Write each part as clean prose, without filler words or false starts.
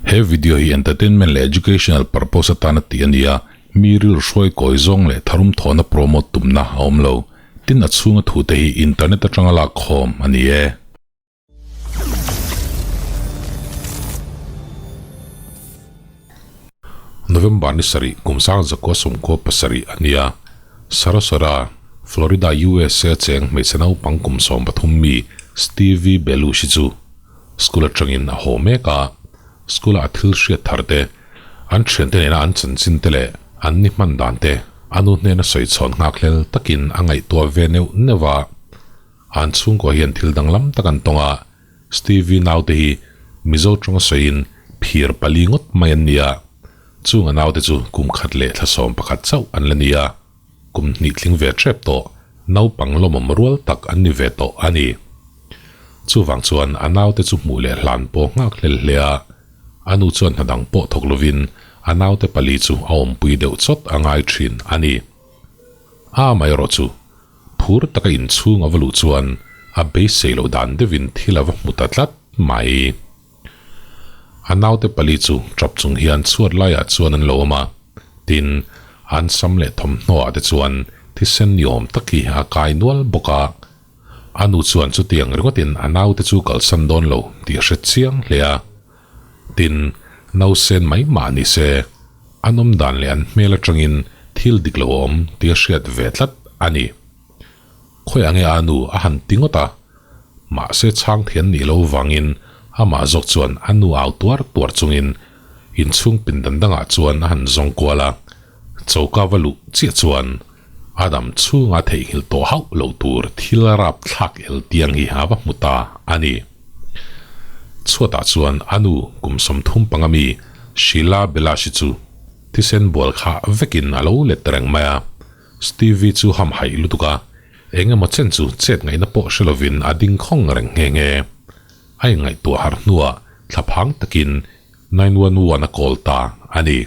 He video hi entertainment leh educational purpose atana tih a ni a, mi rilru hruai kawi zawng leh tharum thawhna promote tumna a awm lo. Tin a chhunga thute hi internet atanga lak khawm a ni e. November ni sarih kum sang zakua sawmkua pasarih a ni a, Sarasota, Florida, USA cheng hmeichhe naupang kum 13 mi Stevie Belushi chu school atangin a haw mek a, school-a a thil hriat thar te, an thiante nena an chanchin te leh an ni hman dan te a nu hnena sawi chhawn nghak hlel takin a ngaihtuah ve neuh neuh a. An chhungkua hian thil danglam tak an tawng a, Stevie naute hi Mizo tawnga sawiin phir pali ngawt mai an ni a, chung a naute chu kum khat leh thla 11 chauh an la ni a, kum hnih tling ve tep tawh naupang lawmawm rual tak an ni ve tawh a ni. Chuvang chuan a naute chu hmuh leh hlan pawh nghak hlel hle a, a nu chuan hna dang pawh thawk lovin a naute pali chu a awmpui deuh chawt a ngai thin a ni. A amaherawh chu Phur taka inchhung a va luh chuan a beisei loh dan deuhin thil a va hmu ta tlat mai. A naute pali chu tap chung hian chhuat laiah chuan an lo awm a, tin, an sam leh thawmhnaw ah te chuan thisen ni awm tak hi a kai nual bawk a. A nu chuan chutiang ringawtin a naute chu kalsan dawn lo tih a hre chiang hle a. Tin, nausen mai mah ni se, an awm dan leh an hmel atangin thil dik lo awm tih a hriat ve tlat a ni. Khawiah nge a nu a han ti ngawt a, mahse chhang thian nih lo vangin amah zawk chuan a nu au tuar tuar chungin inchhung pindan dangah chuan a han zawng kual a, choka va luh chiah chuan a dam chhunga theihnghilh tawh hauh lo tur thil rap thlak el tiang hi a va hmu ta a ni. Chhuatah chuan a nu kum 35 mi Sheila Belashi chu thisen bual kha vekin a lo let reng mai a. Stevie chu hamhaih lutuk a, eng emaw chen chu chet ngaihna pawh hre lovin a ding khawng reng nghe nghe. A inngaihtuah harh hnuah thlaphang takin 911 a call ta a ni.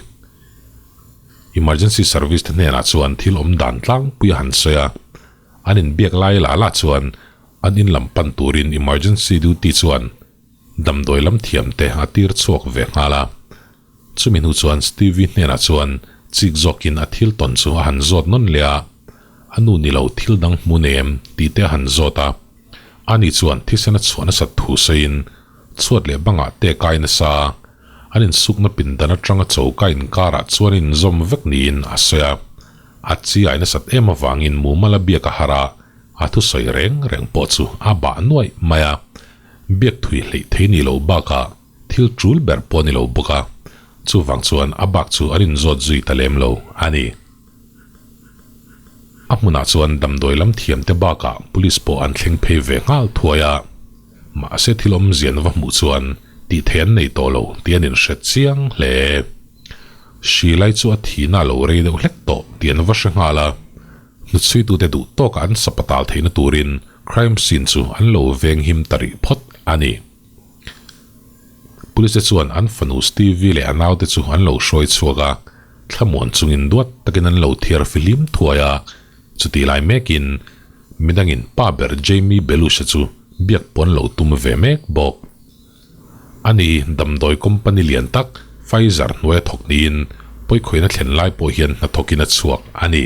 Emergency service te hnenah chuan thil awm dan tlangpui a han sawi a, an inbiak lai lah lah chuan an in lam pan turin emergency duty chuan damdawi lam thiam te a tir chhuak ve nghal a. Chumi hnu chuan Stevie hnenah chuan chik zawkin a thil tawn chu a han zawt nawn leh a, a nu ni lo thil dang hmu nei em tih te a han zawt a. Ani chuan thisen a chhuah nasat thu sawiin chhuat leh bangah te kai nasa an insukna pindan atanga choka inkarah chuan inzawm vek niin a sawi a. A chi ai nasat em avangin mumal a biak a har a, a thusawi reng reng pawh chu a bah nuaih mai a. Biak thui hleih thei ni lo bakah thil tul ber pawh a ni lo bawk a, chuvang chuan a bak chu an inzawt zui ta lem lo a ni. A hmunah chuan damdawi lam thiamte bakah police pawh an thleng phei ve nghal thuai a. Mahse thil awmzian va hmuh chuan tih theih an nei tawh lo tih an inhre chiang hle. Hri lai chu a thihna a lo rei deuh hlek tawh tih an va hre nghal a. Hnuchhuitute duh tawka an sapatal theihna turin crime scene chu an lo veng him ta rih phawt a ni. Police te chuan an fanu Stevie leh a naute chu an lo hruai chhuak a, thlamuan chungin duat takin an lo thiar fihlim thuai a. Chutih lai mekin midangin pa ber Jamie Belushi chu biak pawn lo tum ve mek bawk. Ani damdawi company lian tak Pfizer hnuaia thawk niin pawikhawihna thlen lai pawh hian hnathawkin a chhuak a ni.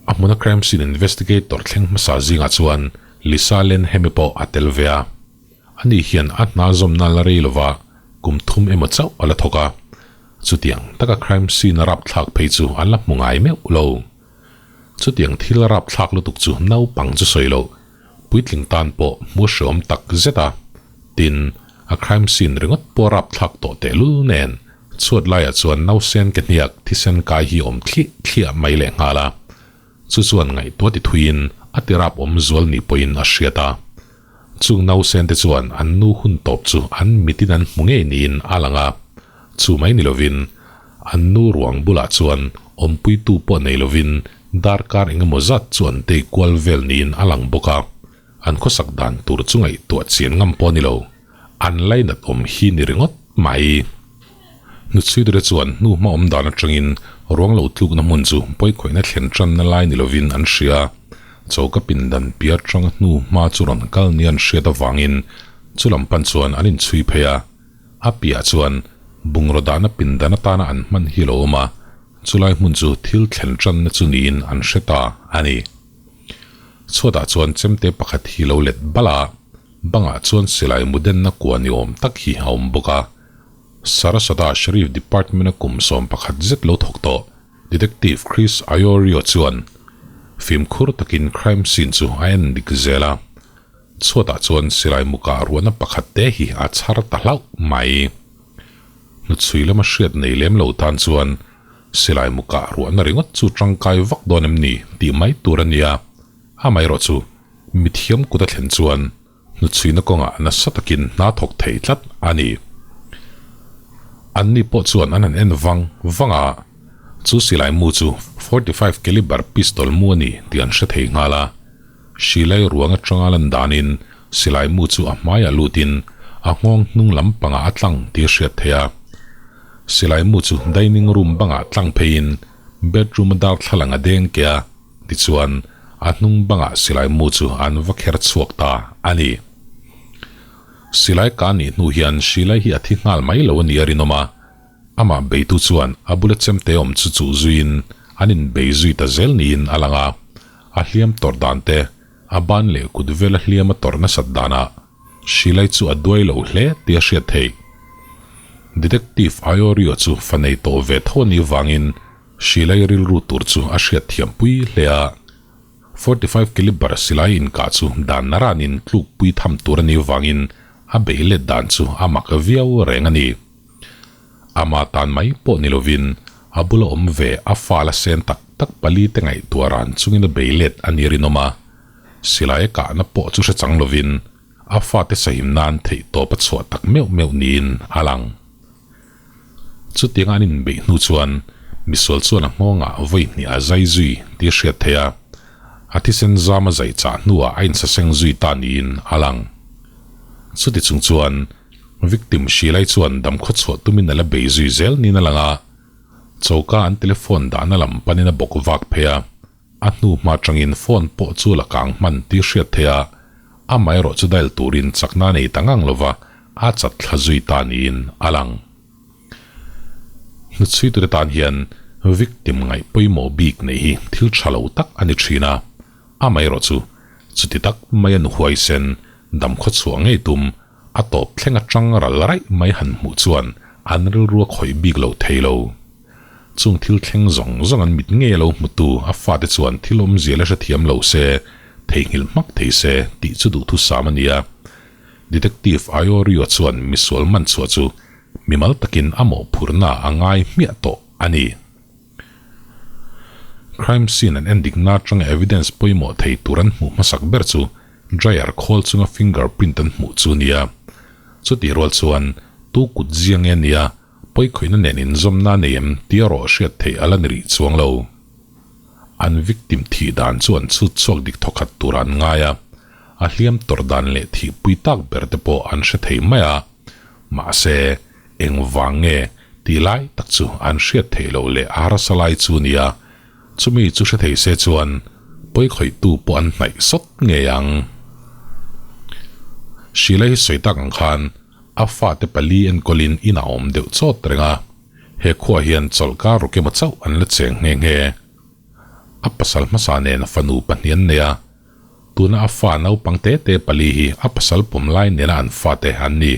A hmuna crime scene investigator thleng hmasa zingah chuan Lisa Lenham-i pawh a tel ve a. Ani hian a hna zawmna la rei lova kum thum emaw chauh a la thawk a. Chutiang taka crime scene a rapthlak phei chu an la hmu ngai meuh lo. Chutiang thil rapthlak lutuk chu naupang chu sawi loh, puitling tan pawh hmu hreawm tak zet a. Tin, a crime scene ringawt pawh rapthlak tawh tehlul nen chhuat laiah chuan nausen ke hniak thisen kai hi awm thliah thliah mai lehnghal a. Chu chuan ngaihtuah ti thuiin a ti rap awm zual ni pawhin a hriat a. Chung nausen te chuan an nu hun tawp chu an mitin an hmu ngei niin a lang a. Chu mai ni lovin an nu ruang bulah chuan awmpuitu pawh nei lovin darkar eng emaw zat chu an tei kual vel niin a lang bawk a. An khawsak dan tur chu ngaihtuah chian ngam pawh a ni lo. An lainat awm hi ni ringawt mai. Hnuchhuiture chuan hnu hma awm dan atangin ruang lo tlukna hmun chu pawikhawihna thlen tanna lai ni lovin an hria. Choka pindan piar tanga hnu hma chu rawn kal nia an hriat avangin chu lam pan chuan an inchhui phei a. A piah chuan bungraw dahna pindan atana an hman hi lo awm a, chulai hmun chu thil thlen tanna chu niin an hre ta a ni. Chhuatah chuan chemte pakhat hi lo let bal a, bangah chuan silai mudenna kua ni awm tak hi a awm bawk a. Sarasota Sheriff Department-a kum 11 zet lo thawk tawh Detective Chris Iorio chuan fimkhur takin crime scene chu a en dik zel a. Chhuatah chuan silai mukah ruahna pakhat te hi a chhar ta hlauh mai. Hnuchhui lama hriat nei lem lo tan chuan silai mukah ruahna ringawt chu tangkai vak dawn em ni tih mai tur a nia. Amaherawh chu mithiam kut a thlen chuan hnuchhuina kawngah nasa takin hna thawk thei tlat a ni. Anni pawh chuan an han en vang vang a, chu silai mu chu 45 caliber pistol mu a ni tih an hre thei nghal a. Silai ruang atanga lan danin silai mu chu a hmaiah lutin a nghawng hnung lam pangah a tlang tih a hriat theih a. Silai mu chu dining room bangah tlang pheiin bedroom a darthlalang a deng ke a, tichuan a hnung bangah silai mu chu an va kher chhuak ta a ni. Silai ka nih hnu hian silai hi a thi nghal mai lo a ni a rinawm a, amah beitu chuan a bula chemte awm chu chuh zuiin an inbei zui ta zel niin a lang a. A hliam tawrh dan te, a ban leh kut vela hliam a tawrh nasat danah Shilai chu a duai lo hle tih a hriat theih. Detective Iorio chu fa nei tawh ve tho a nih vangin Shilai rilru tur chu a hriat thiam pui hle a. 45 caliber silai inkah chu dan naranin tluk pui tham tur a nih vangin a bei let dan chu a mak viau reng a ni. Ama tan mai pawh ni lovin a bula awm ve a fal a sen tak tak pali te ngaihtuah ran chungin a bei let a ni rinawm a. Silai a kahna pawh chu hre chang lovin a fate sahim nan theih tawp a chhuah tak meuh meuh niin a lang. Chutianga an inbeih hnu chuan misual chuan a nghawngah vawi hnih a zai zui tih a hriat theih a, a thisen zam a zai chah hnuah a insaseng zui ta niin a lang. Chuti chung chuan Victim Shilai chuan damkhaw chhuah tumin a la bei zui zel niin a lang a, choka an telephone dahna lam panin a bawk vak phei a, a hnu hma atangin phone pawh chu la kang hman tih hriat theih a, amaherawh chu dial turin chakna a nei ta ngang lova a chat thla zui ta niin a lang. Hnuchhuitute tan hian victim ngaih pawimawh bik neih hi thil tha lo tak a ni thin a, amaherawh chu chuti tak mai a nuhuaisen damkhaw chhuah ngei tum A tawp thleng atang ral raih mai han hmuh chuan an rilru a khawih bik lo thei lo. Chung thil thleng zawng zawng an mit ngei a lo hmutu a fate chuan thil awmzia la hrethiam lo se, theihnghilh hmak thei se tih chu duhthusam a ni a. Detective Iorio chuan misual man chhuah chu mimal takin a mawhphurhna a ngai hmiah tawh a ni. Crime scene an en dikna atanga evidence pawimawh thei tur an hmuh hmasak ber chu dryer khawl chunga finger print an hmuh chu nia. Chutih rual chuan tu kut zia nge nia pawikhawihna nen inzawmna nei em tia rawh hriat theih a la ni rih chuang lo. An victim thih dan chu an chhut chhuak dik thawkhat tur an ngai a, a hliam tawrh dan leh thihpui tak ber te pawh an hre thei mai a. Mahse, engvang nge tih lai tak chu an hriat theih loh leh a harsa lai chu nia, chumi chu hre thei se chuan pawikhawihtu pawh an hnaih sawt ngei ang. Sheila hi sawi tak ang khan a fate pali enkawlin inah a awm deuh chawt reng a, he khuaah hian chawlhkar ruk emaw chauh an la cheng nghe nghe. A pasal hmasa nen fanu pahnih an nei a, Tuna a fa naupang te te pali hi a pasal pawm lai nena an fate an ni.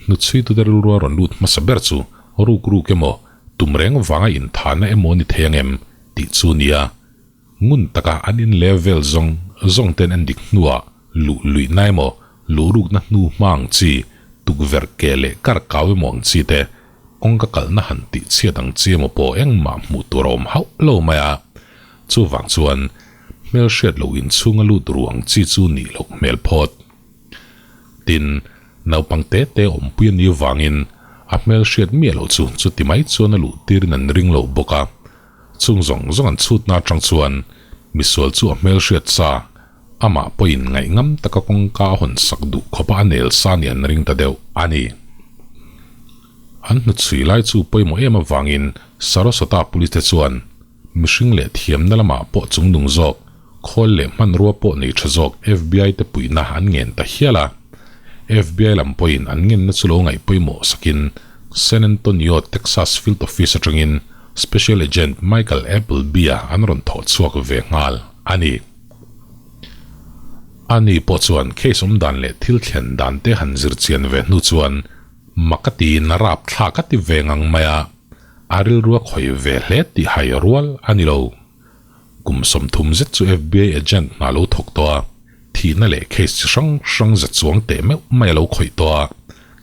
Hnuchhuitute rilrua rawn lut hmasa ber chu ruk ruk emaw, tum reng vanga inthahna emaw ni thei ang em tih chu nia. Ngun taka an in level zawng zawng ten an dik hnuah luh luihna emaw, luh rukna hnu hma ang chi, tukverh ke leh kar kau emaw ang chi te, kawngka kalhna han tih chhiat ang chi emaw pawh engmah hmuh tur a awm hauh lo mai a. Chuvang chuan hmel hriat loh inchhunga lut ru ang chi chu nih loh hmel phawt. Tin, naupang te te awmpui a nih vangin a hmel hriat miah loh chu chuti mai chuan a luh tirin an ring lo bawk a. Chung zawng zawng an chhutna atang chuan misual chu a hmel hriat sa, amah pawhin ngaihngam taka kawngka a hawn sak duh khawpa a nel sa nih an ring ta deuh a ni. An hnuchhui lai chu pawimawh em avangin Sarasota Police te chuan Mihring leh thiamna lamah pawh chungnung zawk, khawl leh hmanrua pawh nei tha zawk FBI te puihna an ngen ta hial a. FBI lam pawhin an ngenna chu lo ngaih pawimawh sakin San Antonio, Texas Field Office atangin Special Agent Michael Appleby-a an rawn thawh chhuak ve nghal a ni. Ani pawh chuan case awm dan leh thil thlen dan te han zir chian ve hnu chuan mak a tiin a rap thlak a ti ve ngang mai a, a rilru a khawih ve hle tih hai rual a ni lo. Kum 30 zet chu FBI agent hna lo thawk tawh a, thihna leh case chi hrang hrang za chuang teh meuh mai a lo khawih tawh a,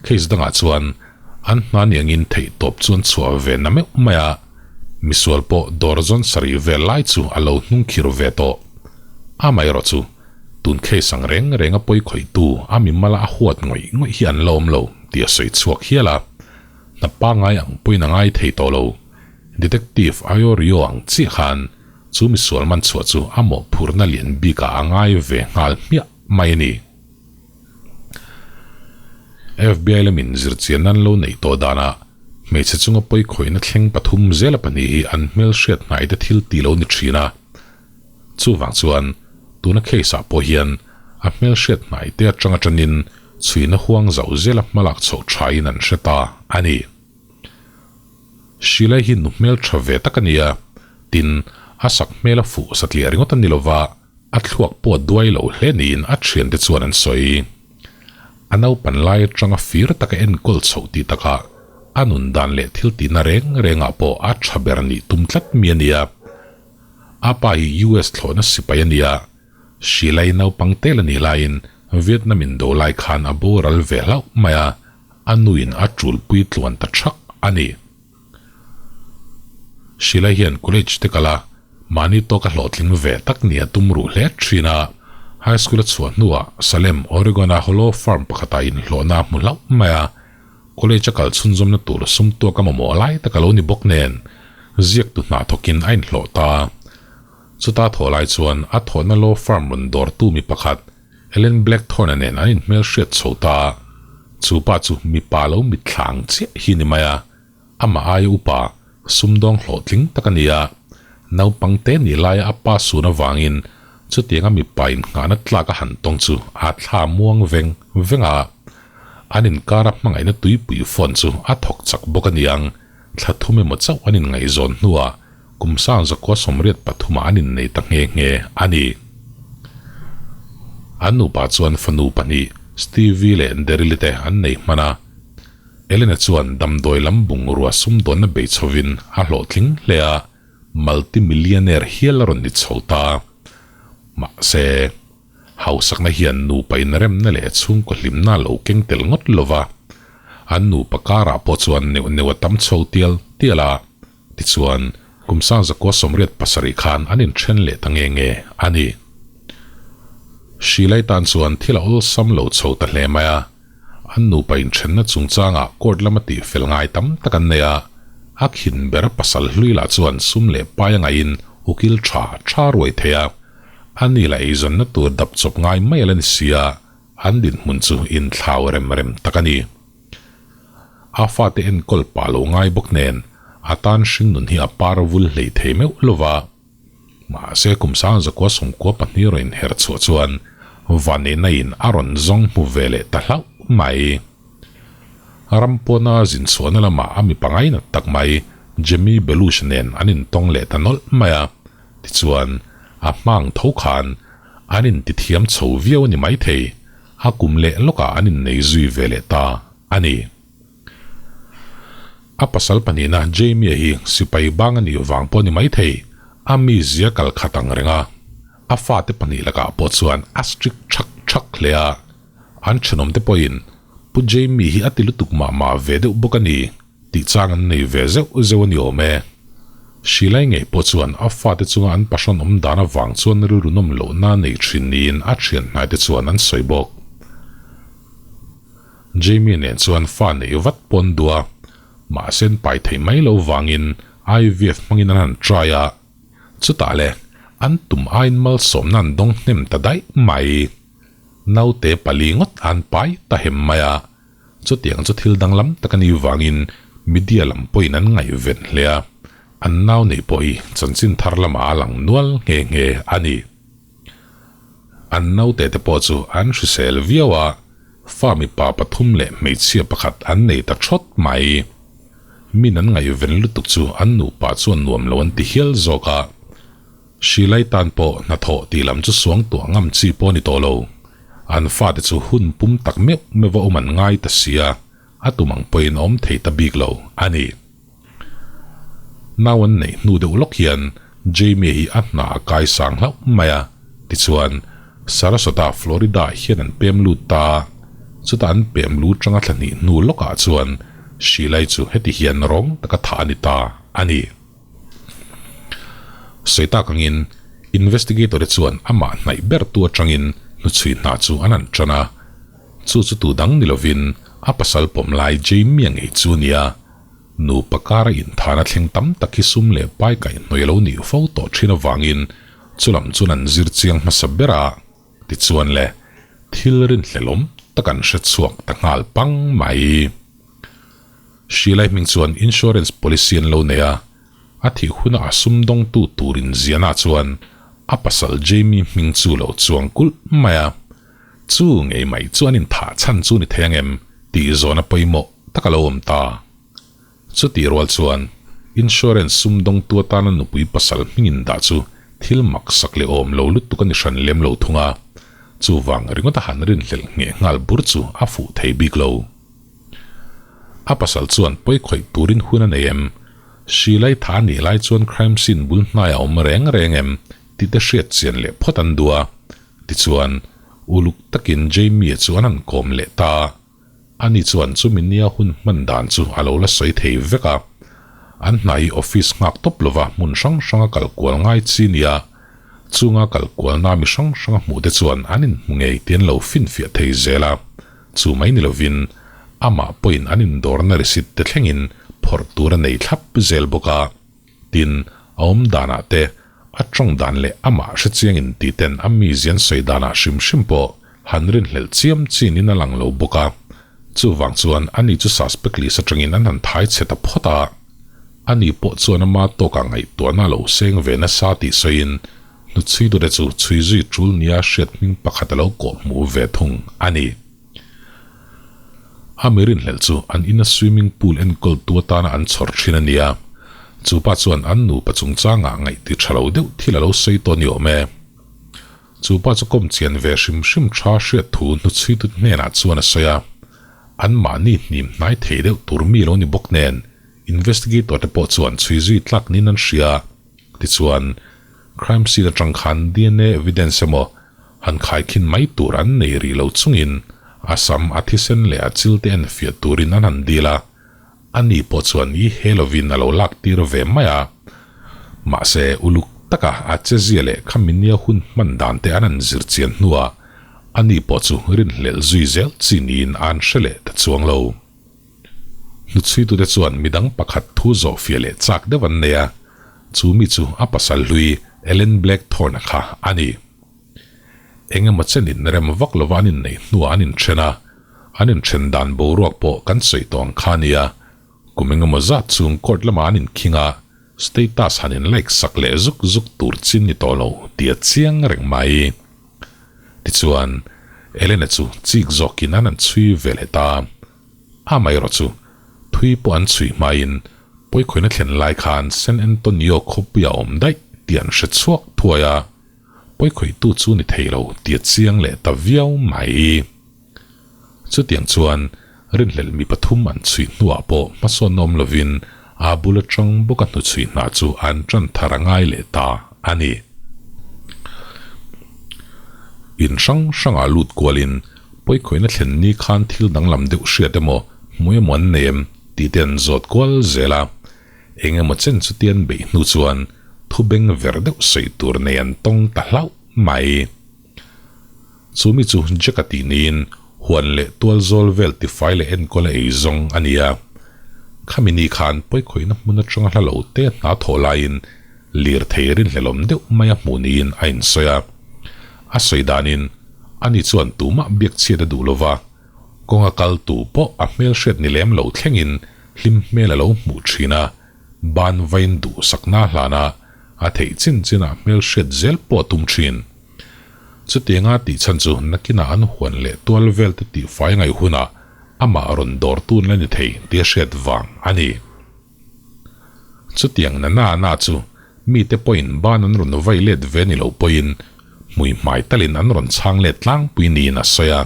case dangah chuan an hna ni angin theih tawp chuan chhuah ve na meuh mai a, misual pawh dawr zawn sarih vel lai chu a lo hnung khir ve tawh. Amaherawh chu tun case ang reng reng a pawi khawihtu a mimala a huat ngawih ngawih hi an la awm lo tih a sawi chhuak hial a, hna pangngai ang pawhin a ngai thei tawh lo. Detective Iorio ang chiah khan chu misual man chhuah chu a mawhphurhna lian bikah a ngai ve nghal hmiah mai a ni. FBI lamin zirchian nan lo neih tawh danah hmeichhe chunga pawikhawihna thleng pathum zela pahnih hi an hmelhriat hnaite thil ti lo ni thin a. Chuvang chuan tuna case ah pawh hian a hmelhriat hnaite atanga tanin chhuina huang zauh zela hmalak chhoh thain an hre ta a ni. Shilai hi nu hmel tha ve tak a ni a, tin, a sak hmel a fuh satliah ringawt a ni lova, a thluak pawh a duai lo hle niin a thiante chuan an sawi. A naupan lai atanga fir taka enkawl chhoh tih takah a nun dan leh thil tihna reng rengah pawh a tha ber nih tum tlat mi a ni a. A pa hi US thlawhna sipai a ni a, Shilai naupang tel a nih laiin Vietnam indo lai khan a boral ve hlauh mai a, A nuin a tulpui tluan ta thak a ni. Sheila hian college te kal a, mahni tawka hlawhtling ve tak ni a tum ruh hle thin a. High school a chhuah hnuah Salem, Oregon-a Hollow Farm pakhatah inhlawhna a hmu hlauh mai a. College a kal chhunzawmna tur sum tuak a mamawh lai tak a lo ni bawk nen, ziaktu hna thawkin a inhlawh ta. Chuta thawh lai chuan a thawhna law firm rawn dawrtu mi pakhat, Ellen Blackthorne-a nen an inhmelhriat chho ta a, chu pa chu mipa lo mitthla ang chiah hi ni mai a, amah aia upa, sumdawng hlawhtling tak a ni a, naupang te nih laia a pa sun avangin chutianga mipa innghahna tlak a han tawng chu a thla muang veng veng a, an inkara hmangaihna tuipui phone chu a thawk chak bawk a niang, thla thum emaw chauh an inngaihzawn hnuah Kum sang zakua 83ah an innei ta nghe nghe a ni. An nupa chuan fanu pahnih, Stevie leh Daryl-i te an nei hman a. Elena chuan damdawi lam bungrua sumdawnna bei chhovin a hlawhtling hle a, multi-millionaire hial a rawn ni chho ta. Mahse, hausakna hian nupa inremna leh chhungkaw hlimna a lo keng tel ngawt lova, an nupa karah pawh chuan neuh neuh a tam chho tial tial a. Tichuan, kum sang 97 khan an inthen leh ta nge nge a ni. Shilai tan chuan thil a awlsam lo chho ta hle mai a, an nupa inthenna chungchangah court lama tihfel ngai tam tak an nei a, a khin ber pasal hlui lah chuan sum leh pai a ngaihin ukil tha tha ruai thei a, ani lah eizawnna tur dap chawp ngai mai a la ni si a, an dinhmun chu inthlau rem rem tak a ni. A fate enkawl pah lo ngai bawk nen a tan hringnun hi a par vul hlei thei meuh lo va. Mahse kum 1992 rawn inher chhuah chuan Vanneihna in a rawn zawng hmu ve leh ta hlauh mai. Ram pawna zin chhuahna lamah a mipa ngainat tak mai Jamie Belushi nen an intawng leh ta nawlh mai a, tichuan a hmang tho khan an intithiam chho viau a ni maithei. A kum leh lawkah an innei zui ve leh ta a ni. A pasal pahnihna Jamie-a hi sipai bang a nih vang pawh a ni maithei, a mizia kal khat ang reng a. A fate pahnih lakah pawh chuan a strict thak thak hle a. An thenawmte pawhin Pu Jamie hi a ti lutuk mah mah ve deuh bawk a ni. Tih chang an nei ve zeuh zeuh a ni awm e. Hrilai ngei pawh chuan a fate chunga an pahrawn awm dan avang chuan rilru nawm lohna nei thin niin a thian hnaite chuan an sawi bawk. Jamie nen chuan fa neih vat pawn duh a, mahse an pai theih mai lo vangin IVF hmangin an han try a, chutah le an tum aiin malsawmna an dawng hnem ta daih mai. Naute pali ngawt an pai ta hem mai a. Chutiang chu thil danglam tak a nih vangin media lam pawhin an ngaihven hle a, an nau neih pawh hi chanchin thar lamah a lang nual nghe nghe a ni. An naute te pawh chu an hrisel viau a. Fa mipa pathum leh hmeichhia pakhat an nei ta thawt mai. Min an ngaihven lutuk chu an nupa chuan nuam lo an ti hial zawk a. Shilai tan pawh hnathawh tih lam chu suang tuah ngam chi pawh a ni tawh lo. An fate chu hun pum tak meuh meuh a awm an ngai ta sia, a tum ang pawhin a awm thei ta bik lo a ni. Nau an neih hnu deuh lawk hian Jamie hi a hna a kai sang hlauh mai a, tichuan Sarasota, Florida hian an pem lut ta a, chutah an pem lut tanga thla hnih hnu lawkah chuan Shilai chu heti hian rawng taka thah a ni ta a ni. Sawi tak angin investigator te chuan amah hnaih ber tu atangin hnuchhui hna chu an han tan a, chu chu tu dang ni lovin a pasal pawm lai Jamie-a ngei chu a ni a. Nupa kara inthana thleng tam tak hi sum leh pai kaihhnawih a lo nih fo tawh thin avangin chulam chuan an zir chiang hmasa ber a, tichuan le, thil rinhlelawm tak an hre chhuak ta nghal pang mai. Shilai hming chuan insurance policy an lo nei a, a thih huna a sumdawngtu tur inziahna chuan a pasal Jamie hming chu lo chuang kulh mai a. Chu ngei mai chu an inthah chhan chu ni thei ang em tih zawhna pawimawh tak a lo awm ta. Chutih rual chuan insurance sumdawngtu atana nupui pasal hming indah chu thil mak sak leh awm lo lutuk a ni hran lem lo thung a, chuvang ringawt a han rinhlelh ngheh nghal bur chu a fuh thei bik lo. A pasal chuan pawi khawih turin hun a nei em? Hrilai tha a nih lai chuan crime scene bul hnaiah a awm reng reng em tih te hriat chian leh phawt an duh a. Tichuan, uluk takin Jamie-a chu an han kawm leh ta a, ani chuan chumi nia hun hman dan chu a lo la sawi thei vek a. An hna hi office nghak tawp lova hmun hrang hranga kal kual ngai chi nia, chunga kal kualna mi hrang hranga hmuh te chuan an inhmu ngei tih an lo finfiah thei zel a, chu mai ni lovin amah pawhin an indawrna receipt te thlengin phawrh tur a nei thlap zel bawk a. Tin, a awm danah te, a tawng dan leh amah hrechiang in ti ten a mizian sawi danah hrim hrim pawh han rinhlelh chiam chin in a lang lo bawk a. Chuvang chuan ani chu suspect list atangin an han thai chhe ta phawt a. Ani pawh chuan ama tawkah ngaihtuahna a lo seng ve nasa tih sawiin hnuchhuitute chu chhui zui tul nia hriat hming pakhat a lo kawh hmuh ve thung a ni. A mi rinhlelh chu an ina swimming pool enkawltu atana an chhawr thin a nia. Chu pa chuan an nupa chungchangah ngaihti tha lo deuh thil a lo sawi tawh ni awm e. Chu pa chu kawm chian ve hrim hrim tha hriat thu hnuchhuitu hnenah chuan a sawi a. An mahni hnim hnai thei deuh tur mi lo ni bawk nen investigator te pawh chuan chhui zui tlak niin an hria. Tichuan, crime scene atang khan dna evidence emaw Han khaikhin mai tur an nei rih lo chungin a sam a thisen leh a chil te en fiah turin an han dil a, ani pawh chuan i he lovin a lo lak tir ve mai a. Mahse, uluk taka a chezia leh khaminia hun hman dan te an han zir chian hnuah ani pawh chu rinhlelh zui zel chi niin an hre leh ta chuang lo. Hnuchhuitute chuan midang pakhat thu zawh fiah leh chak deuh an nei a, chu mi chu a pasal hlui Ellen Blackthorne-a kha a ni. Eng emaw chenin rem vak lova an inneih hnuah an inthen a, an inthen dan boruak pawh kan sawi tawh ang kha a nia. Kum eng emaw zat chung court lamah an inkhing a, status han in like sak leh zuk zuk tur chin ni tawh lo tih a chiang reng mai. Tichuan, Elena chu chik zawkin an han chhui ve leh ta. Amaherawh chu, thui pawh an chhui hmain pawikhawina thlen lai khan San Antonio khawpuiah a awm daih tih an hre chhuak thuai a. Pawikhawihtu chu ni thei lo tih a chiang leh ta viau mai. Chutiang chuan rinhlelh mi pathum an chhui hnuah pawh hmasawnna awm lovin aa bul atang bawka hnuchhui hna chu an tan thar a ngai leh ta a ni. In hrang hrangah lut kualin pawikhawihna thlen ni khan thil danglam deuh hriat emaw hmu emaw an nei em tih te an zawt kual zel a. Eng emaw chen chutian beih hnu chuan thu beng ver deuh sawi tur nei an tawng ta hlauh mai. Chu mi chu Jack-a tih niin huan leh tual zawl vel tifai leh enkawl a ei zawng a ni a. Khami ni khan pawikhawihna hmun atanga hla lo te hna thawh laiin lirthei rinhlelawm deuh mai a hmuh niin a insawi a. A sawi danin ani chuan tumah biak chhiat a duh lova, Kawnga kal tu pawh a hmelhriat ni lem lo thlengin hlim hmel a lo hmuh thin a, ban vain duhsakna hlana a theih chin chinah hmelhriat zel pawh a tum thin. Chutianga tih chhan chu nakinah an huan leh tual vel te tihfai ngaih hunah amah rawn dawr tun la ni thei tia hriat vang a ni. Chutiang na na na chu mite pawhin ban an rawn vai let ve ni lo pawhin hmui hmai talin an rawn chhang let tlangpui niin a sawi a.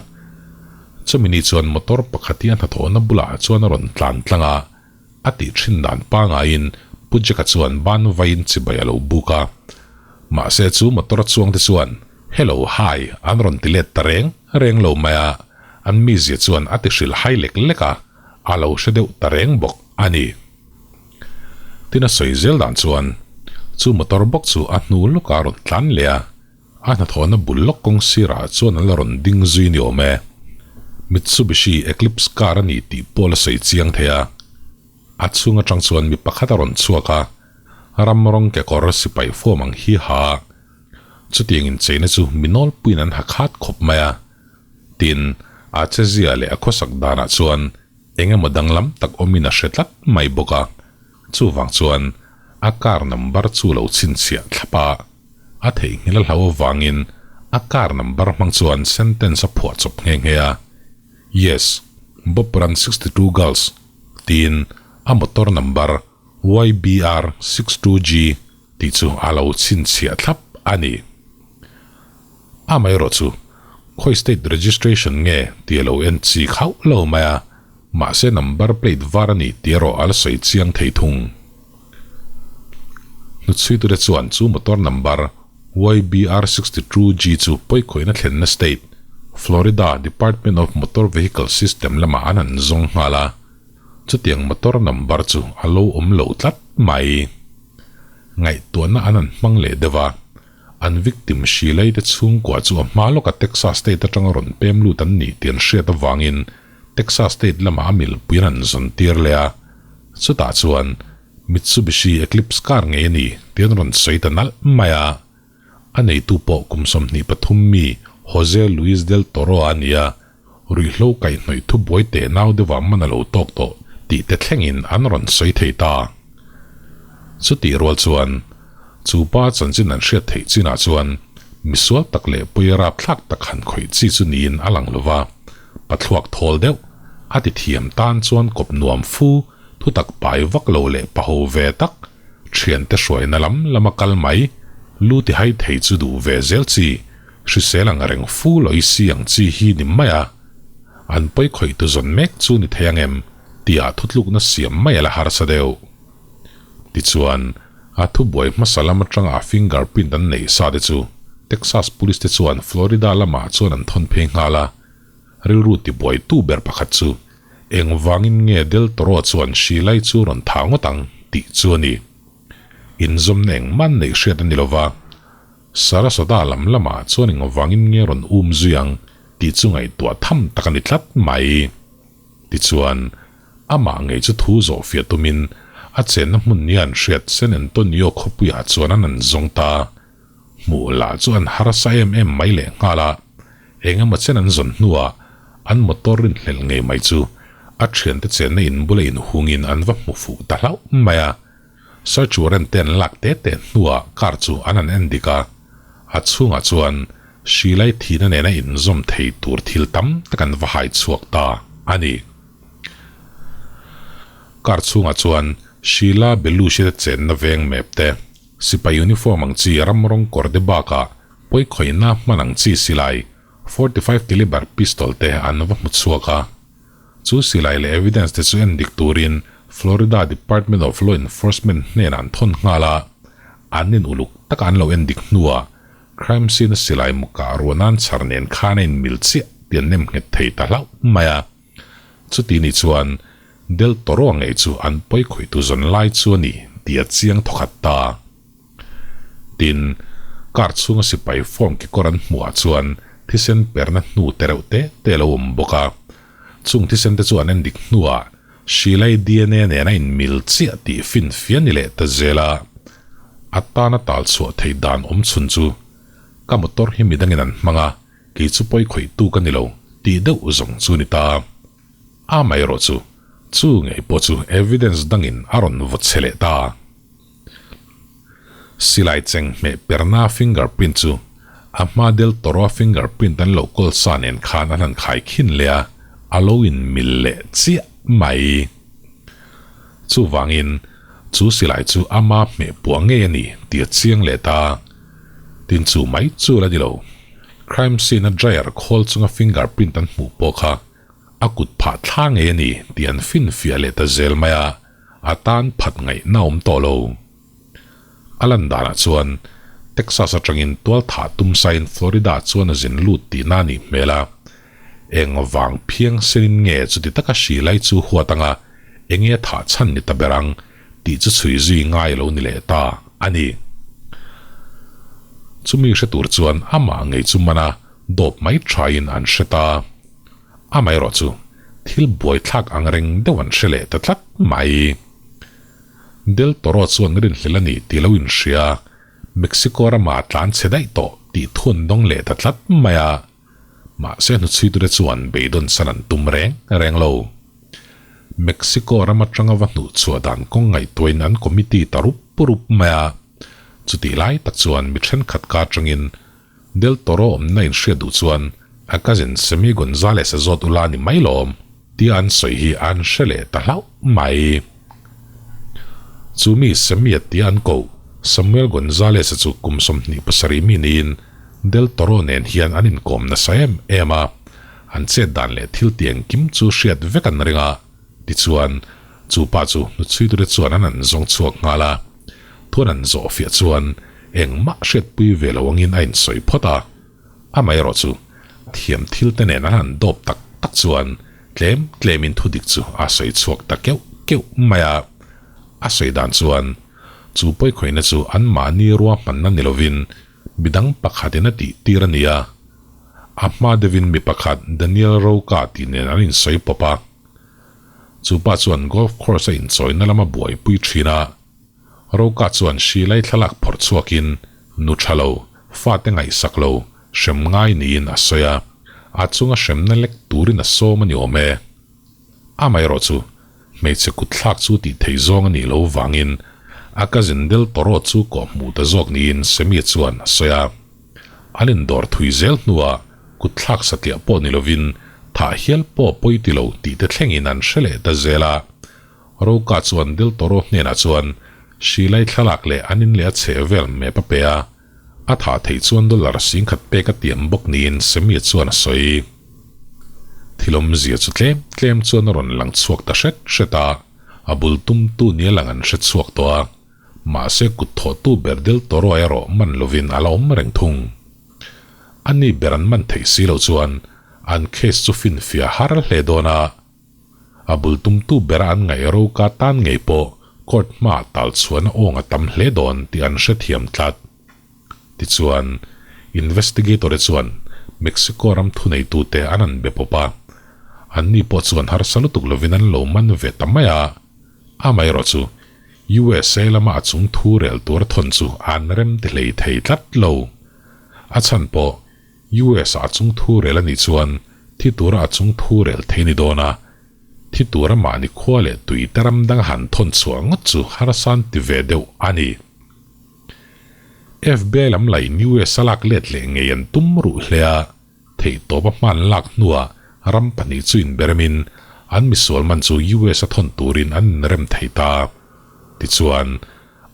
Chumi ni chuan motor pakhat hi a hnathawhna bulah chuan a rawn tlan tlang a, a tih thin dan pangaiin Pu Jack-a chuan ban vaiin chibai a lo buk a. Mahse chu motor chuang te chuan Hello, hi an rawn ti let ta reng reng lo mai a, an mizia chuan a ti hrilh hai lek lek a, a lo hre deuh ta reng bawk a ni. Tin a sawi zel dan chuan chu motor bawk chu a hnu lawkah a rawn tlan leh a, a hnathawhna bul lawk kawng sirah chuan an la rawn ding zui ni awm e. Mitsubishi Eclipse car a ni tih pawh la sawi chiang thei a. A chhung atang chuan mi pakhat a rawn chhuak a, ram rawng kekawr sipai form ang hi ha a. Chutiang incheina chu mi nawlpuiin an ha khat khawp mai a. Tin, a chezia leh a khawsak danah chuan eng emaw danglam tak awmin a hre tlat mai bawk a. Chuvang chuan a car number chu lo chhinchhiah thlap a, a theihnghilh a hlau avangin a car number hmang chuan sentence a phuah chawp nghe nghe a, Yes, Bob run 62 girls tiin a motor number YBR 62G tih chu a lo chhinchhiah thlap a ni. Amaherawh chu khawi state registration nge tih a lo en chik hauh lo mai a, mahse number plate var a ni tih erawh a la sawi chiang thei thung. Hnuchhuitute chuan chu motor number YBR 62 G chu pawikhawihna thlenna state, Florida Department of Motor Vehicle System lamah an han zawng nghal a, chutiang motor number chu a lo awm lo tlat mai. Ngaihtuahna an han hmang leh deuh a, An victim hri lai te chhungkua chu a hma lawka Texas state atanga rawn pem lut an ni tih an hriat avangin Texas state lamah a milpui an han zawn tir leh a. Chutah chuan Mitsubishi Eclipse car ngei a ni tih an rawn sawi ta nalh mai a. A neitu pawh kum 23 mi Jose Luis del Toro a ni a, ruihhlo kaihhnawih thubuai teh nau deuhah man a lo tawk tawh tih te thlengin an rawn sawi thei ta. Chutih rual chuan chu pa chanchin an hriat theih chinah chuan misual tak leh pawi rapthlak tak han khawih chi chu niin a lang lo va, pathluak thawl deuh a ti thiam tan chuan kawp nuam fu thutak pai vak lo leh paho ve tak thiante hruaina lam lama kal mai lu ti hai thei chu duh ve zel chi Hrisel ang reng fu lo i si ang chi hi ni mai a, an pawi khawih tu zawn mek chu ni thei ang em tia thutlukna siam mai a la harsa deuh. Tichuan, a thubuai hmasa lam atanga a fingerprint an neih sa te chu Texas Police te chuan Florida lamah chuan an thawn phei nghal a, rilru tibuai tu ber pakhat chu engvangin nge Del Toro chuan hri lai chu rawn tha ngawt ang tih chu a ni. Inzawmna engmah an neih hriat a ni lova. Sarasota lam lamah chuan engvangin nge rawn um zui ang tih chu ngaihtuah tham tak a ni tlat mai. Tichuan, amah ngei chu thu zawh fiah tumin a chenna hmun nia an hriat San Antonio khawpuiah chuan an an zawng ta. Hmuh lah chu an harsa em em mai leh nghal a, eng emaw chen an zawn hnuah an motor rinhlelh ngei mai chu a thiante chenna in bula inhungin an va hmu fuh ta hlauh mai a. Search warrant te an lak te te hnuah car chu an han en dik a, a chhungah chuan hri lai thihna nena inzawm thei tur thil tam tak an va hai chhuak ta a ni. Car chhungah chuan Sheila Belushi te chenna veng map te, sipai uniform ang chi ram rawng kawr te bakah pawikhawihna hman ang chi silai 45 caliber pistol te an va hmu chhuak a. Chu silai leh evidence te chu en dik turin Florida Department of Law Enforcement hnenah an thawn nghal a, an in uluk taka an lo en dik hnuah crime scene a silai mukah ruahnan chhar nen khan a inmil chiah tih an nem nghet thei ta hlauh mai a. Chuti ni chuan Del Toro ngei chu an pawi khawihtu zawn lai chu a ni tih a chiang thawkhat ta. Tin, car chhunga sipai form kekawr an hmuhah chuan thisen perna hnu te reuh te te a lo awm bawk a. Chung thisen te chu an en dik hnuah Shilai DNA nen a inmil chiah tih finfiah ni leh ta zel a. A tana tal chhuah theih dan awm chhun chu ka motor hi midangin an hmang a, kei chu pawi khawih tu ka ni lo tih deuh zawng chu ni ta. Amaherawhchu, chu ngei pawh chu evidence dangin a rawn vaw che leh ta. Silai cheng hmeh perna fingerprint chu A hma Del Toro-a fingerprint an lo kawl sa nen khan an han khai khin leh a, a lo inmil leh chiah mai. Chuvangin, chu silai chu ama hmeh puah ngei a ni tih a chiang leh ta. Tin chu mai chu la ni lo. Crime scene-a dryer khawl chunga fingerprint an hmuh pawh kha a kut phah thla ngei a ni tih an finfiah leh ta zel mai a, a tan phat ngaihna awm tawh lo. A lan danah chuan Texas atangin tual thah tum sain Florida chuan a zin lut tihna a nih hmel a. Eng vang phiang senin nge chuti taka hri lai chu huat anga enge a thah chhan ni ta ber ang tih chu chhui zui ngai lo ni leh ta a ni. Chumi hre tur chuan amah ngei chu man a dawp mai thain an hre ta. Amaherawh chu thil buaithlak ang reng deuh an hre leh ta tlat mai. Del Toro chuan rinhlelh a ni tih lo inhria, Mexico rama tlan chhe daih tawh tih thu an dawng leh ta tlat mai a. Mahse hnuchhuitute chuan beidawn san an tum reng reng lo. Mexico ram atanga va hnuh chhuah dan kawng ngaihtuahin an committee ta rup rup mai a. Chutih lai tak chuan mi thenkhat ka atangin Del Toro awmna inhriat duh chuan a cousin Sammy Gonzalez a zawt ula ni mai lawm tia an sawi hi an hre leh ta hlauh mai. Chu mi Sammy a tia an koh Samuel Gonzalez-a chu kum 27 mi niin Del Toro nen hian an inkawm nasa em em a, an chet dan leh thil ti engkim chu hriat vek an ring a, tichuan chu pa chu hnuchhuitute chuan an an zawng chhuak nghal a. Thuan an zawh fiah chuan engmah hriatpui ve lo angin a insawi phawt a, amaherawh chu thiam thil te nen an han dawp tak tak chuan tlem tlemin thudik chu a sawi chhuak ta keuh keuh mai a. A sawi dan chuan chu pawikhawihna chu anmahni ruahmanna ni lovin midang pakhatin a tih tir a ni a, a hma deuhin mi pakhat Daniel Roka tih nen an insawi pawp a. Chu pa chuan golf course a inchawina lama buaipui thin a, Roka chuan hri lai thlalak phawrh chhuakin nu tha lo, fate ngaihsak lo, hrem ngai niin a sawi a, a chunga hremna lek turin a sawm a ni awm e. Amaherawh chu hmeichhe kutthlak chu tih theih zawng a nih loh vangin a cousin Del Toro chu kawh hmuh ta zawk niin Sammy chuan a sawi a. An indawr thui zel hnuah kutthlak satliah pawh ni lovin thah hial pawh pawi ti lo tih te thlengin an hre leh ta zel a. Roka chuan Del Toro hnenah chuan hri lai thlalak leh an in leh a chheh vel map a pe a, a thah theih chuan dollar 10,000 pek a tiam bawk niin Sammy chuan a sawi. Thil awmzia chu tlem tlem chuan a rawn lang chhuak ta hret hret a, a bul tumtu nia lang an hre chhuak tawh a, mahse kut thawhtu ber Del Toro erawh man lovin a la awm reng thung. Ani ber an man theih si loh chuan an case chu finfiah har hle dawn a, A bul tumtu bera an ngaih roka tan ngei pawh court hmaah tal chhuahna awng a tam hle dawn tih an hrethiam tlat. Tichuan, investigator-te chuan Mexico ram thuneitute an an be pawp a, anni pawh chuan harsa lutuk lovin an lo man ve ta mai a, amaherawh chu USA lama a chung thu rel tur a thawn chu an rem ti hlei thei tlat lo. A chhan pawh US ah a chung thu rel a nih chuan thi tura a chung thu rel thei ni dawn a, thi tura mahni khua leh tui te ram dang han thawn chhuah ngawt chu harsan ti ve deuh a ni. FBI lam laiin US a lak let leh ngei an tum ruh hle a, theihtawp a hman lak hnuah ram pahnih chu inberemin an misual man chu US a thawn turin an inrem thei ta. Tichuan,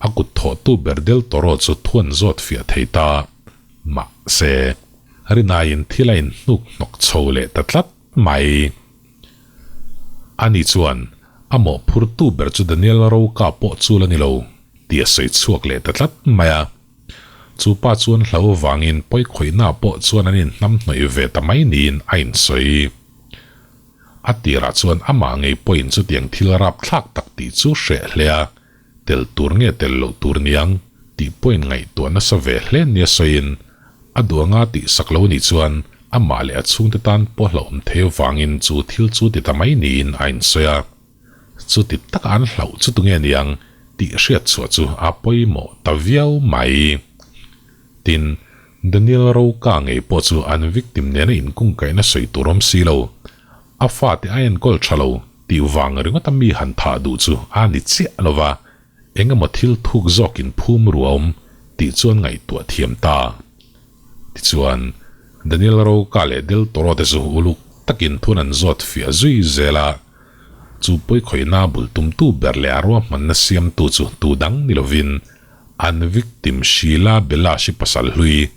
a kut thawhtu ber Del Toro chu thuan zawt fiah thei ta. Mahse, rinaiin thil a inhnuk hnawk chho leh ta tlat mai. Ani chuan a mawhphurtu ber chu Daniel Roka pawh chu la ni lo tih a sawi chhuak leh ta tlat mai a. Chu pa chuan hlo vangin pawikhawihna pawh chuan an inhnamhnawih ve ta mai niin a insawi. A tirah chuan amah ngei pawhin chutiang thil rapthlak tak tih chu hreh hle a. Tel tur nge tel loh tur niang tih pawhin ngaihtuah nasa ve hle nia sawiin, a duh anga tih sak lo nih chuan amah leh a chhungte tan pawh hlauhawm thei avangin chu thil chu ti ta mai niin a insawi a. Chuti taka an hlauh chu tunge niang tih hriat chhuah chu a pawimawh ta viau mai. Tin, Daniel Roka ngei pawh chu an victim nena inkungkaihna sawi tur awm si lo. A fate a enkawl tha lo tih vang ringawta mi han thah duh chu a ni chiah lo va, eng emaw thil thuk zawkin phum ruaum tih chuan ngaihtuah thiam ta. Tichuan, Daniel Roca leh Del Toro te chu uluk takin thun an zawt fiah zui zel a, chu pawikhawihna bul tumtu ber leh a ruahmanna siamtu chu tu dang ni lovin an victim Sheila Belash-i pasal hlui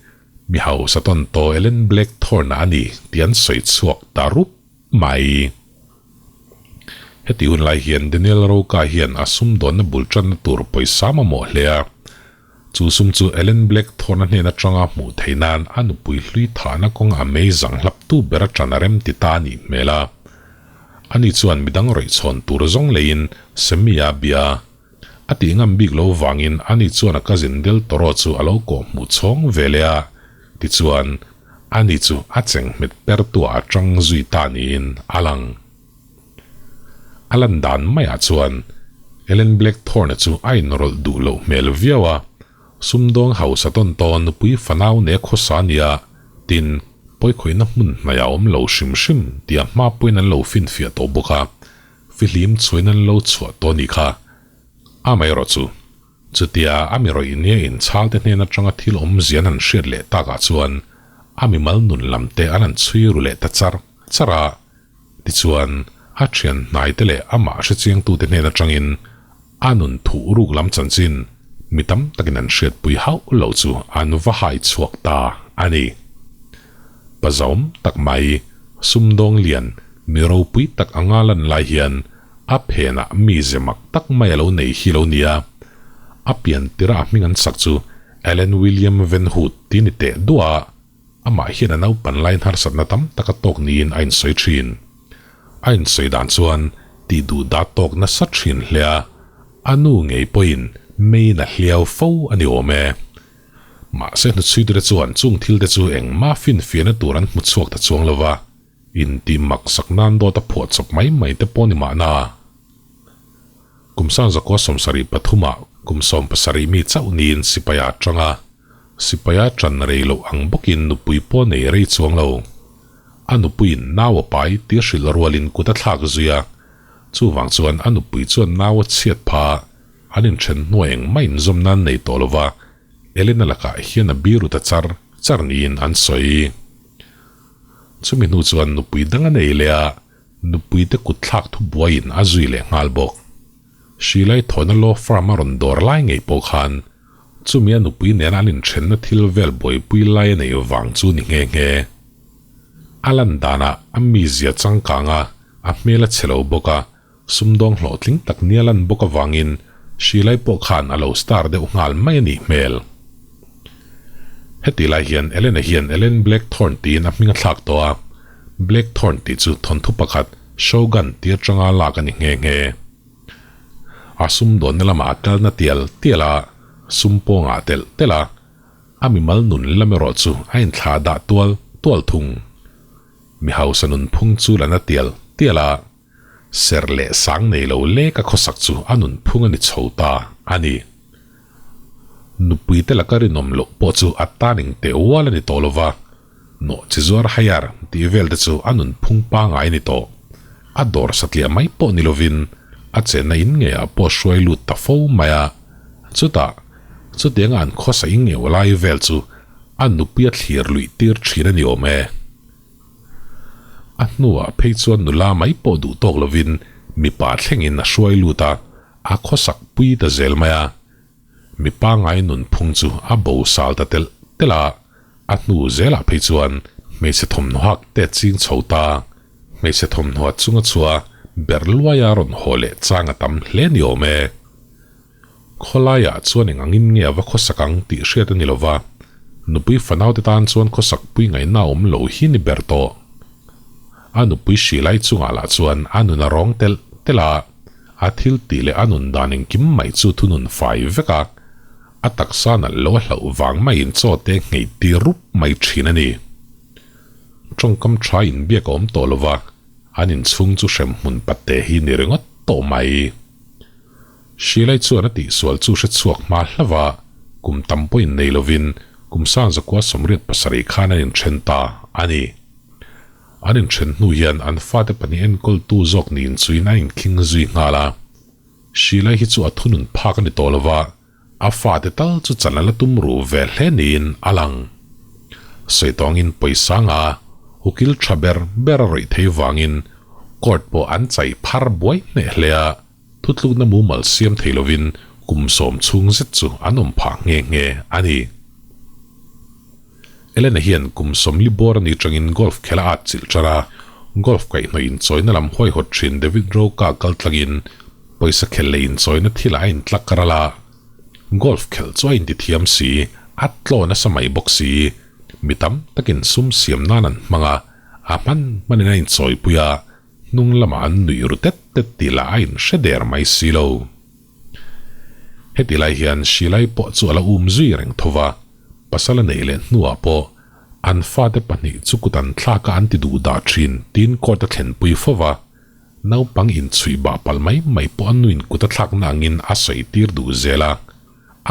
mi hausa tawn tawh Ellen Blackthorne a ni tih an sawi chhuak ta rup mai. Heti hun lai hian Daniel Roca hian a sumdawnna bul tanna tur pawisa mamawh hle a. Chu sum chu Ellen Blackthorne-a hnen atanga hmuh theih nan a nupui hlui thahna kawng a mei zang hlaptu ber a tan a rem ti ta a nih hmel a. Ani chuan midang rawihchhawn tur zawng leiin Sammy-a bia a tih ngam bik lo vangin ani chuan a cousin Del Toro chu a lo kawh hmuh chhawng ve leh a, tichuan ani chu a chengmet pertuah a tang zui ta niin a lang. A lan dan maiah chuan Ellen Blackthorne chu a inrawlh duh loh hmel viau a, sumdawng hausa tawn tawn nupui fanau ne khawsa nia, tin, pawikhawihna hmun hnaih a awm lo hrim hrim tih a hma pawhin an lo finfiah tawh bawk a, fihlim chhuain an lo chhuah tawh a nih kha. Amaherawh chu, chutia a mi rawih nia inchhal te hnen atanga thil awmzia an han hriat leh takah chuan a mimal nun lam te an han chhui ru leh ta char char a, Tichuan, a thian hnaite leh amah hrechiangtute hnen atangin a nun thuh ruk lam chanchin mi tam takin an hriatpui hauh lo chu an va hai chhuak ta a ni. Pazawm tak mai, sumdawng lian, mi ropui tak anga lan lai hian a phenah mi ze mak tak mai a lo nei hi lo nia. A pian tirah a hming an sak chu Allen William Van Hoot ti ni teh duah a. Amah hian a naupan laiin harsatna tam tak a tawk niin a insawi thin. A insawi dan chuan tih duh dah tawk nasa thin hle a, a nu ngei pawhin meiin a hliau fo a ni awm e. Mahse hnuchhuitute chuan chung thilte chu engmah finfiahna tur an hmu chhuak ta chuang lo va, intih maksak nan dawt a phuah chawp mai mai te pawh ni mahna. Kum sangzakua 73 ah kum 17 mi chauh niin sipai a tang a, sipai a tan rei loh ang bawkin nupui pawh nei rei chuang lo. A nupuiin nau a pai tih hrilh rualin kut a thlak zui a, chuvang chuan a nupui chuan nau a chhiat pha a, an inthen hnuai engmah inzawm nan nei tawh lova Elena lakah hian a biru ta char char niin an sawi. Chumi hnu chuan nupui dang a nei leh a, Nupuite kutthlak thubuaiin a zui leh nghal bawk. Hrilai thawhna law firm a rawn dawr lai ngei pawh khan chumi a nupui nena an inthenna thil vel buaipui lai a nei vang chu ni nghe nghe. A lan danah a mizia changkang a, a hmel a chhe lo bawk a, sumdawng hlawhtling tak nia lan bawk avangin Hrilai pawh khan a lo star deuh nghal mai a nih hmel. Heti lai hian Elena hian Ellen Blackthorn tiin a hming a thlak tawh a, Blackthorn tih chu thawnthu pakhat Shogun tih atanga lak a ni nghe nghe. A sumdawnna lamah a kalna tial tial a, sum pawngah telh telh a, a mimal nun lam erawh chu a inthlah dah tual tual thung. Mi hausa nunphung chu la na tial tial a, Ser leh sang nei lo lek a khawsak chu a nunphung a ni chho ta a ni. Nupuite laka rinawm loh pawh chu a taning teh ual a ni tawh lo va, nawh chi zuar haiar tih vel te chu a nunphung pangai a ni tawh. A dawr satliah mai pawh ni lovin a chenna in ngeiah pawh hruai lut ta fo mai a. Chutah, chutianga an khawsa in ngeuh lai vel chu a nupui a thlir luih tir thin a ni awm e. A hnuah phei chuan nula mai pawh duh tawk lovin mipa thlengin a hruai lut a, a khawsak pui ta zel mai a. Mipa ngai nunphung chu a bo sal ta telh telh a, a hnu zelah phei chuan hmeichhe thawmhnaw hak te a ching chho ta. Hmeichhe thawmhnaw chunga chua ber luaia rawn haw leh chang a tam hle ni awm e. Khawlaiah chuan eng angin nge a va khawsak ang tih hriat a ni lo va, nupui fanaute tan chuan khawsak pui ngaihna a awm lo hi ni ber tawh. A nupui hrilai chungah lah chuan a nun a rawng telh telh a, a thil tih leh a nun dan engkim mai chu thunun fai vek a, a taksa nalh lo a hlauh vang maiin chaw te ngei tir rup mai thin a ni. Tawngkam tha inbiak a awm tawh lo va, an inchhung chu hremhmun patte hi ni ringawt tawh mai. Hrilai chuan a tihsual chu hre chhuak hma hlauh a, kum tam pawhin nei lovin kum 1987 khan an inthen ta a ni. An inthen hnu hian an fate pahnih enkawltu zawk niin chuin a inkhing zui nghal a. Hrilai hi chu a thunun phak a ni tawh lo va, a fate tal chu chan a la tum ru ve hle niin a lang. Sawi tawngin pawisa nga ukil tha ber ber a rawih thei vangin court pawh an chai phar buai hneh hle a, thutlukna mumal siam thei lovin kum sawm chhung zet chu an awm phah nghe nghe a ni. Elena hian kum sawmli bawr a ni tangin golf khel a at chilh ṭan a, golf kaihhnawih inchawina lam huaihawt ṭhin David Roka kal tlangin pawisa khel leh inchawina thilah a intlak ral a. Golf khelh chu a intithiam si, a tlaw nasa mai bawk si. Mi tam takin sum siam nan an hmang a, a hman hmanin a inchawipui a, hnung lamah an nuih ru tet tet tih lah a inhre der mai si lo. Heti lai hian Shilai pawh chu a la um zui reng tho va, pasal a neih leh hnuah pawh an fate pahnih chu kut an thlak a an ti duh dah thin tiin court a thlenpui fo va, naupang inchhuih bah palh mai mai pawh a nuin kut a thlakna angin a sawi tir duh zel a,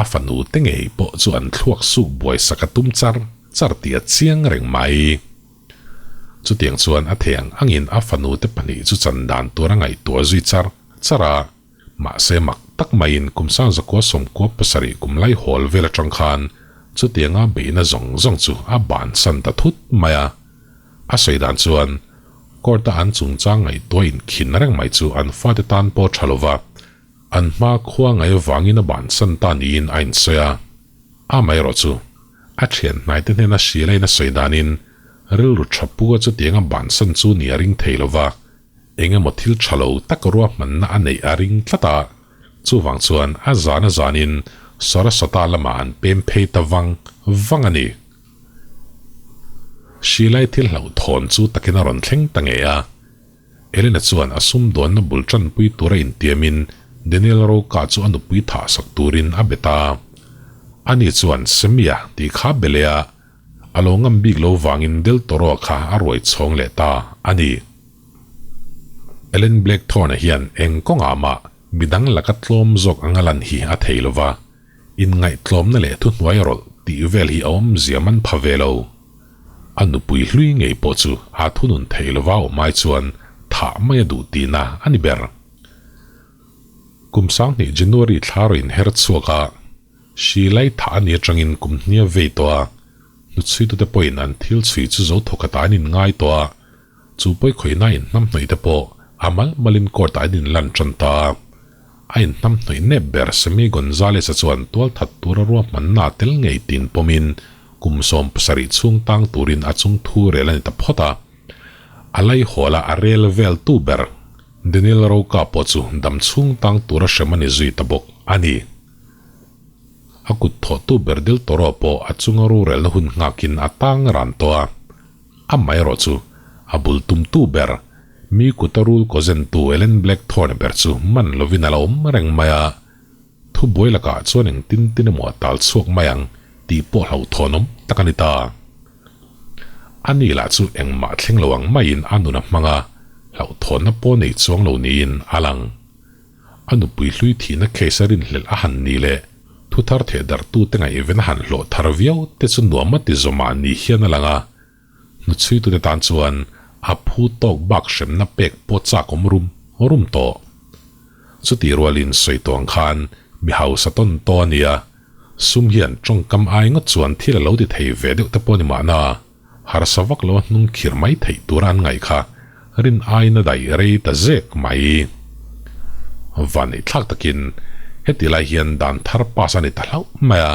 a fanu te ngei pawh chu an thluak suk buai sak a tum char char tih a chiang reng mai. Chutiang chuan a thei ang angin a fanu te pahnih chu chan dan tur a ngaihtuah zui char char a. Mahse mak tak maiin kum sangzakua sawmkua pasarih kum lai hawl vel atang khan chutianga beihna zawng zawng chu a bansan ta thut mai a. A sawi dan chuan court-a an chungchang ngaihtuah inkhin reng mai chu an fate tan pawh tha lova an hma khua ngai avangin a bansan ta niin a insawi a. Amaherawh chu a thian hnaite hnena hrilain a sawi danin rilru tha pua chutianga bansan chu ni a ring thei lova, Eng emaw thil tha lo tak ruahmanna a neih a ring tlat a, chuvang chuan a zan a zanin Sarasota lamah an pem phei ta vang vang a ni. Shilai thil hlauhthawn chu takin a rawn thleng ta ngei a. Elena chuan a sumdawnna bul tanpui tura intiamin Daniel Roka chu a nupui thahsak turin a bet a. Ani chuan Semia tih kha be leh a, a lo ngam bik lo vangin Del Toro kha a ruai chhawng leh ta a ni. Ellen Blackthorne-a hian eng kawngah mah midang laka tlawm zawk anga lan hi a thei lo va, inngaihtlawmna leh thuhnuai rawlh tih vel hi a awmzia man pha ve lo. A nupui hlui ngei pawh chu a thunun thei lo va awm ai chuan thah mai a duh tihna a ni ber. Kum sanghnih January thla rawn inher chhuak a, hri lai thah a ni atangin kum hnia vei tawh a, hnuchhuitute pawhin an thil chhui chu zo thawkhatah an inngai tawh a, Chu pawikhawihna inhnamhnawih te pawh a mal malin court ah an inlan tan ta a. A inhnamhnawih nep ber Sammy Gonzalez-a chuan tualthat tura ruahmanna a tel ngei tin pawmin kum 70 chhung tang turin a chung thu rel a ni ta phawt a. A laihawla a rel vel tu ber Daniel Roca pawh chu dam chhung tang tura hrem a ni zui ta bawk a ni. A kut thawhtu ber Del Toro pawh a chunga rorelna hun nghakin a tang ran tawh a. Amaherawh chu, a bul tumtu ber, mi kuta rul kawzentu Ellen Blackthorne ber chu man lovin a la awm reng mai a, thubuai lakah chuan engtin tin emaw a tal chhuak mai ang tih pawh hlauhthawnawm tak a ni ta. Ani lah chu engmah thleng lo ang maiin a nun a hmang a, hlauhthawnna pawh nei chuang lo niin a lang. A nupui hlui thihna case a rinhlelh a han ni leh thu thar theh darhtute ngaihven a han hlawh thar viau te chu nuam a ti zawmah ni hian a lang a, hnuchhuitute tan chuan a phu tawk bak hremna pek pawh chak awm rum rum tawh. Chutih rualin sawi tawh ang khan mi hausa tawn taw a nia, sum hian tawngkam ai ngawt chuan thil a lo ti thei ve deuh te pawh ni mahna. Harsa vak lo a hnung khir mai theih tura an ngaih kha rin aiin a daih rei ta zek mai. Vanneih thlak takin heti lai hian dan thar pass a ni ta hlauh mai a.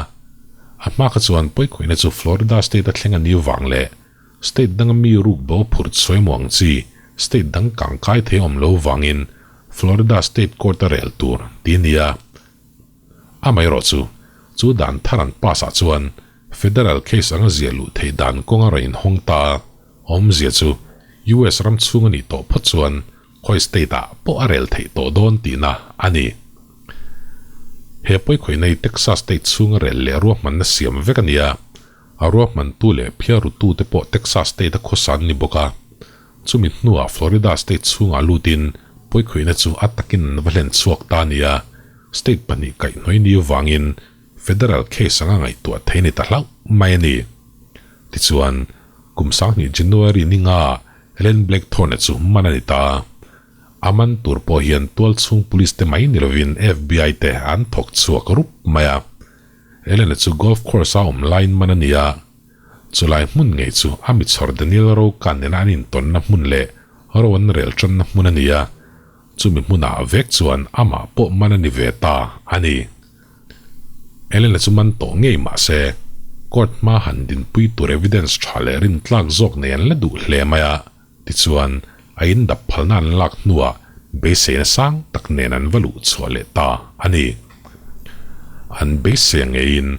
A hma kha chuan pawikhawihna chu Florida state a thleng a ni vang leh state danga mi ruk bo phurh chhuai maw ang chi state dang kangkai thei awm lo vangin Florida state court a rel tur ti nia. Amaherawh chu, chu dan thar an pass ah chuan Federal case anga ziah luh theih dan kawng a rawn inhawng ta a, awmzia chu US ram chhung a nih tawh phawt chuan khawi state ah pawh a rel theih tawh dawn tihna a ni. He pawikhawihna hi Texas state chhunga rel leh ruahmanna siam vek a ni a, a ruahmantu leh phiarrutu te pawh Texas state a khawsa an ni bawk a, chumi hnuah Florida state chhungah lutin pawikhawihna chu a takin an va hlen chhuak ta a ni a, state pahnih kaihhnawih ni vangin Federal case anga ngaihtuah thei ni ta hlauh mai a ni. Tichuan, kum sanghnih January ni nga Ellen Blackthorne chu man a ni ta. A man tur pawh hian tualchhung police te mai ni lovin FBI te an thawk chhuak rup mai a. Ellen-a chu golf course a awm laiin man a ni a. Chulai hmun ngei chu a michhawr Daniel Roka nena an intawnna hmun leh ro an rel tanna hmun a ni a, chumi hmunah vek chuan amah pawh man a ni ve ta a ni. Elena chu man tawh ngei mah se, court hma han dinpui tur evidence tha leh rintlak zawk nei an la duh hle mai a, tichuan a indap phalna an lak hnuah beiseina sang tak nen an va luh chhuah leh ta a ni. An beisei ngeiin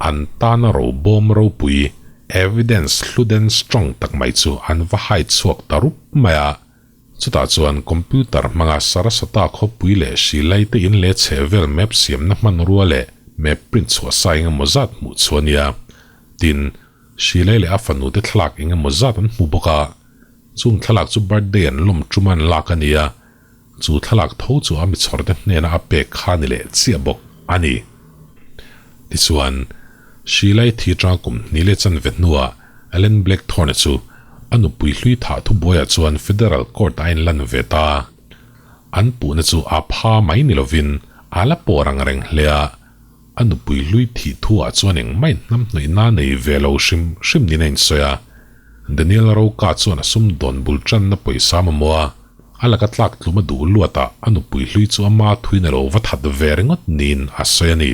an tana robawm ropui evidence hluden strong tak mai chu an va hai chhuak ta rup mai a. Chutah chuan computer hmanga Sarasota khawpui leh hri te in leh chheh vel map siamna hmanrua leh map print chhuah sa eng emaw zat hmuh chu a nia. Tin, hri lei leh a fanu te thlalak eng emaw zat an hmu bawk a. Chung thlalak chu birthday an lawm tum a an lak a ni a. Chu thlalak tho chu a michhawr te hnena a pek kha ni leh chiah bawk a ni. Tichuan, hri lai thi tanga kum hnih leh chanve hnuah Alan Blackthorne chu a nupui hlui thah thubuaiah chuan Federal Court a inlan ve ta. An puhna chu a pha mai ni lovin a la pawh rang reng hle a, a nupui hlui thih thuah chuan engmah inhnamhnawihna nei ve lo hrim hrim niin a insawi a. Daniel Roka chuan a sumdawn bul tanna pawisa mamawh a, a laka tlak tlum a duh luatah a nupui hlui chu ama thuin a lo va that ve ringawt niin a sawi a ni.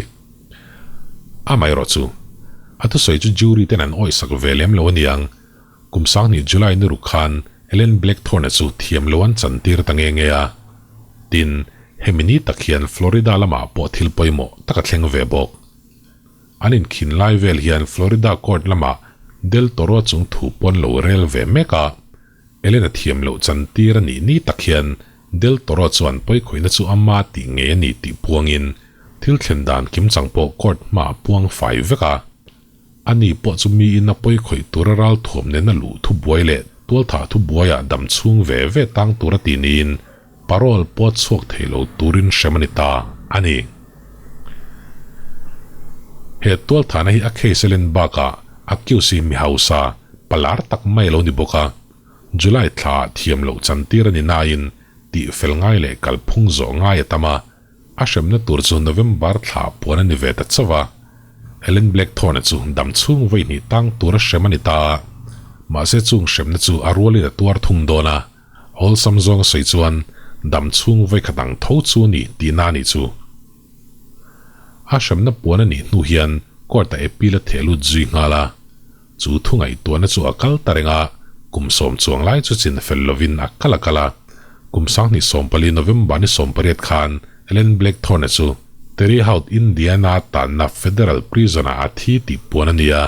Amaherawh chu, a thusawi chu jury ten an awihsak ve lem lo aniang. Kum sanghnih July ni ruk khan Ellen Blackthorne chu thiam lo an chantir ta nge nge a. Tin, hemi ni tak hian Florida lamah pawh thil pawimawh tak a thleng ve bawk. An inkhin lai vel hian Florida court lamah Del Toro chung thu pawn lo rel ve mek a. Elena thiam loh chantir a nih ni tak hian Del Toro chuan pawikhawihna chu ama tih ngei a ni tih puangin thil thlen dan kim chang pawh court hmaah puang fai vek a. Ani pawh chu miin a pawikhawih tura ral thuam nena luh thubuai leh tualthah thubuaiah dam chhung ve ve tang tur a ti niin parole pawh chhuak thei lo turin hrem a ni ta a ni. He tualthahna hi a case a len bakah accuse hi mi hausa palar tak mai a lo ni bawk a, July thlaah thiam loh chantir a ni nain tih fel ngai leh kalphung zawh ngai a tam a, a hremna tur chu November thla puan a ni ve ta chauh a. Ellen Blackthorne chu dam chhung vawi hnih tang tura hrem a ni ta a, mahse chung hremna chu a rualin a tuar thung dawn a, awlsam zawng a sawi chuan dam chhung vawi khat ang tho chu a ni tihna a nih chu. A hremna puan a nih hnu hian court-ah appeal a theh lut zui nghal a. Chu thu ngaihtuahna chu a kal ta reng a, kum sawm chuang lai chu chin fel lovin a kal a kal a. Kum sanghnih sawmpali November ni sawmpariat khan Ellen Blackthorne chu Terre Haute, Indiana tanna federal prison-ah a thi tih puan a ni a.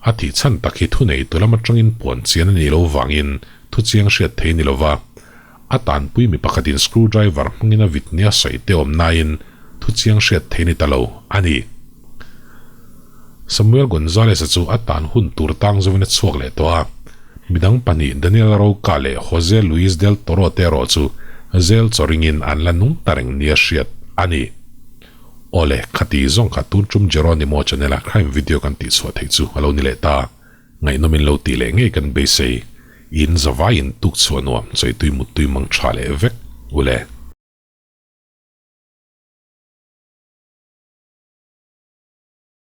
A thih chhan tak hi thuneitu lam atangin puan chian a nih lo vangin thu chiang hriat thei a ni lova. A tanpui mi pakhatin screwdriver hmangin a vit nia sawi te awm nain thu chiang hriat thei ni ta lo a ni. Samuel Gonzalez-a chu a tan hun tur tang zawin a chhuak leh tawh a, midang pahnih Daniel Roca leh Jose Luis del Toro te erawh chu zel chaw ringin an la nung ta reng nia hriat a ni. Awle, khati zawng kha tun tum Jeronimo channel-a crime video kan tihchhuah theih chu a lo ni leh ta. Ngaihnawmin lo tih leh ngei kan beisei. In zavaiin tuk chhuah nuam, chawitui muttui mang tha leh vek ule.